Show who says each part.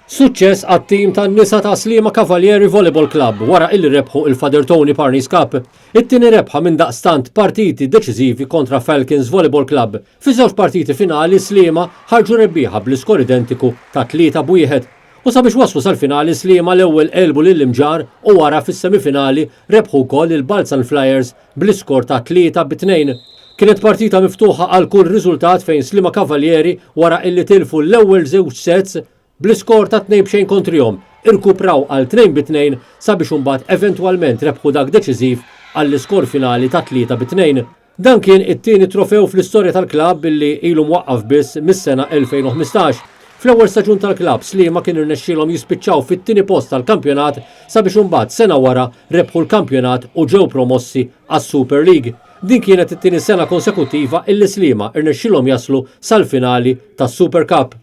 Speaker 1: Suċċess għat-tim tan-nisa ta' Sliema Cavalieri Volleyball Club wara illi rebħu il-Father Tony Parnis Cup. It-tieni rebħa minn daqstant partiti deċiżivi kontra Falcons Volleyball Club. Fiż-żewġ partiti finali Sliema ħarġu rebbieħa bl-iskor identiku ta' 3-1. U sabiex waslu sal-finali, Sliema l-ewwel għelbu lil Imġarr u wara fis-semifinali rebħu wkoll lil Balzan Flyers bl-iskor ta' 3-2. Kienet partita miftuħa għal kull riżultat fejn Sliema Cavalieri wara illi tilfu l-ewwel żewġ sets bl-iskor ta' 2-0 kontrihom, irkupraw għal 2-2 sabiex imbagħad eventwalment rebħu dak deċiżiv għall-iskor finali ta' 3-2. Dan kien it-tieni trofew fl-istorja tal-klabb illi ilu mwaqqaf biss mis-sena 2015. Fl-ewwel staġun tal-klabb, Sliema kien irnexxielhom jispiċċaw fit-tieni post tal-kampjonat sabiex imbagħad sena wara rebħu l-kampjonat u ġew promossi għas-Super League. Din kienet it-tieni sena konsekuttiva illi Sliema rnexxielhom jaslu sal-finali tas-Super Cup.